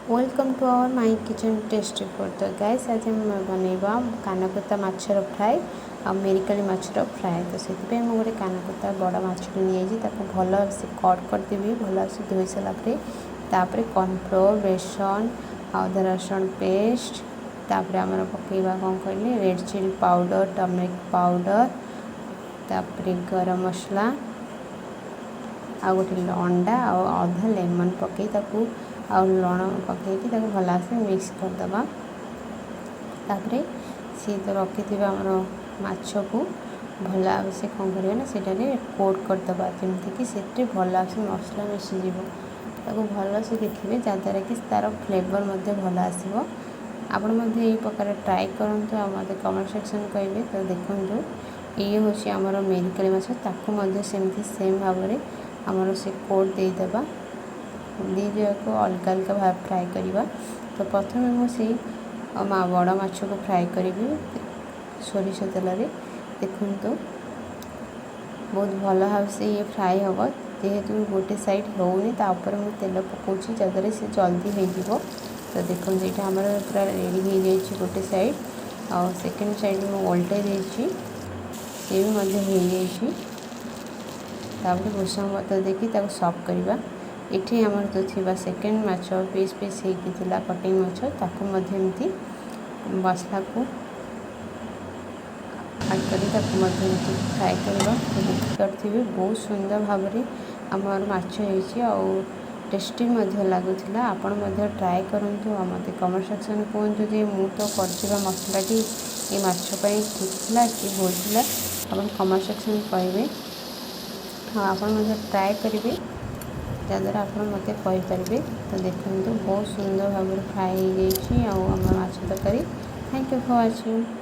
Welcome to our my kitchen tasty food। ତ guys, ଆଜି ଆମେ ବନେଇବା କାନକତା ମାଛର ଫ୍ରାଏ ଆଉ ମିରିକାଳି ମାଛର ଫ୍ରାଏ। ତ ସେଥିପାଇଁ ମୁଁ ଗୋଟେ କାନକତା ବଡ଼ ମାଛଟି ନେଇଯାଇଛି। ତାକୁ ଭଲସେ କଟ୍ କରିଦେବି। ଭଲସେ ଧୋଇ ସାରିଲା ପରେ ତାପରେ କର୍ଣ୍ଣଫ୍ଲୋର୍, ବେସନ, ଅଦା ରସୁଣ ପେଷ୍ଟ, ତାପରେ ଆମର ପକାଇବା କ'ଣ କହିଲେ red chilli powder, turmeric powder, ତାପରେ ଗରମ ମସଲା ଆଉ ଗୋଟେ ଅଣ୍ଡା ଆଉ ଅଧା ଲେମନ୍ ପକାଇ ତାକୁ ଆଉ ଲୁଣ ପକାଇକି ତାକୁ ଭଲସେ ମିକ୍ସ କରିଦେବା। ତାପରେ ସିଏ ତ ରଖିଥିବା ଆମର ମାଛକୁ ଭଲ ଭାବେ କ'ଣ କରିବା ନା ସେଇଟାରେ କୋଟ୍ କରିଦେବା, ଯେମିତିକି ସେଥିରେ ଭଲ ଭାବେ ମସଲା ମିଶିଯିବ। ତାକୁ ଭଲସେ ଦେଖିବେ, ଯାହାଦ୍ୱାରା କି ତା'ର ଫ୍ଲେଭର୍ ମଧ୍ୟ ଭଲ ଆସିବ। ଆପଣ ମଧ୍ୟ ଏହି ପ୍ରକାର ଟ୍ରାଏ କରନ୍ତୁ ଆଉ ମୋତେ କମେଣ୍ଟ ସେକ୍ସନ୍ କହିବେ। ତ ଦେଖନ୍ତୁ, ଇଏ ହେଉଛି ଆମର ମିରିକାଳି ମାଛ। ତାକୁ ମଧ୍ୟ ସେମିତି ସେମ୍ ଭାବରେ ଆମର ସେ କୋଟ୍ ଦେଇଦେବା। ଦୁଇଟାକୁ ଅଲଗା ଅଲଗା ଭାବେ ଫ୍ରାଏ କରିବା। ତ ପ୍ରଥମେ ମୁଁ ସେଇ ବଡ଼ ମାଛକୁ ଫ୍ରାଏ କରିବି ସୋରିଷ ତେଲରେ। ଦେଖନ୍ତୁ, ବହୁତ ଭଲ ଭାବେ ସେ ଇଏ ଫ୍ରାଏ ହେବ। ଯେହେତୁ ଗୋଟେ ସାଇଡ଼୍ ହେଉନି, ତା ଉପରେ ମୁଁ ତେଲ ପକାଉଛି, ଯାହାଦ୍ୱାରା ସେ ଜଲ୍ଦି ହେଇଯିବ। ତ ଦେଖନ୍ତୁ, ଏଇଟା ଆମର ପୁରା ରେଡ଼ି ହେଇଯାଇଛି ଗୋଟେ ସାଇଡ଼୍ ଆଉ ସେକେଣ୍ଡ ସାଇଡ଼୍ ମୁଁ ଓଲଟାଇ ଦେଇଛି, ସିଏ ବି ମଧ୍ୟ ହେଇଯାଇଛି। ତାପରେ ଭୃଷଙ୍ଗ ପତ୍ର ଦେଇକି ତାକୁ ସର୍ଭ କରିବା। ଏଠି ଆମର ତ ଥିବା ସେକେଣ୍ଡ ମାଛ ପିସ୍ ପିସ୍ ହେଇକି ଥିଲା କଟିଂ ମାଛ, ତାକୁ ମଧ୍ୟ ଏମିତି ମସଲାକୁ ଆଡ଼୍ କରି ତାକୁ ମଧ୍ୟ ଏମିତି ଫ୍ରାଏ କରିବା। ଦେଖିପାରୁଥିବେ, ବହୁତ ସୁନ୍ଦର ଭାବରେ ଆମର ମାଛ ହେଇଛି ଆଉ ଟେଷ୍ଟି ମଧ୍ୟ ଲାଗୁଥିଲା। ଆପଣ ମଧ୍ୟ ଟ୍ରାଏ କରନ୍ତୁ ଆଉ ମୋତେ କମେଣ୍ଟ ସେକ୍ସନ୍ କୁହନ୍ତୁ ଯେ ମୁଁ ତ କରିଥିବା ମସଲାଟି ଏ ମାଛ ପାଇଁ ଠିକ୍ ଥିଲା କି ଭୁଲ ଥିଲା। ଆପଣ କମେଣ୍ଟ ସେକ୍ସନ୍ କହିବେ ଆଉ ଆପଣ ମଧ୍ୟ ଟ୍ରାଏ କରିବେ, ଯାହାଦ୍ୱାରା ଆପଣ ମୋତେ କହିପାରିବେ। ତ ଦେଖନ୍ତୁ, ବହୁତ ସୁନ୍ଦର ଭାବରେ ଫ୍ରାଏ ହେଇଯାଇଛି ଆଉ ଆମର ମାଛ ତରକାରୀ। Thank you for watching.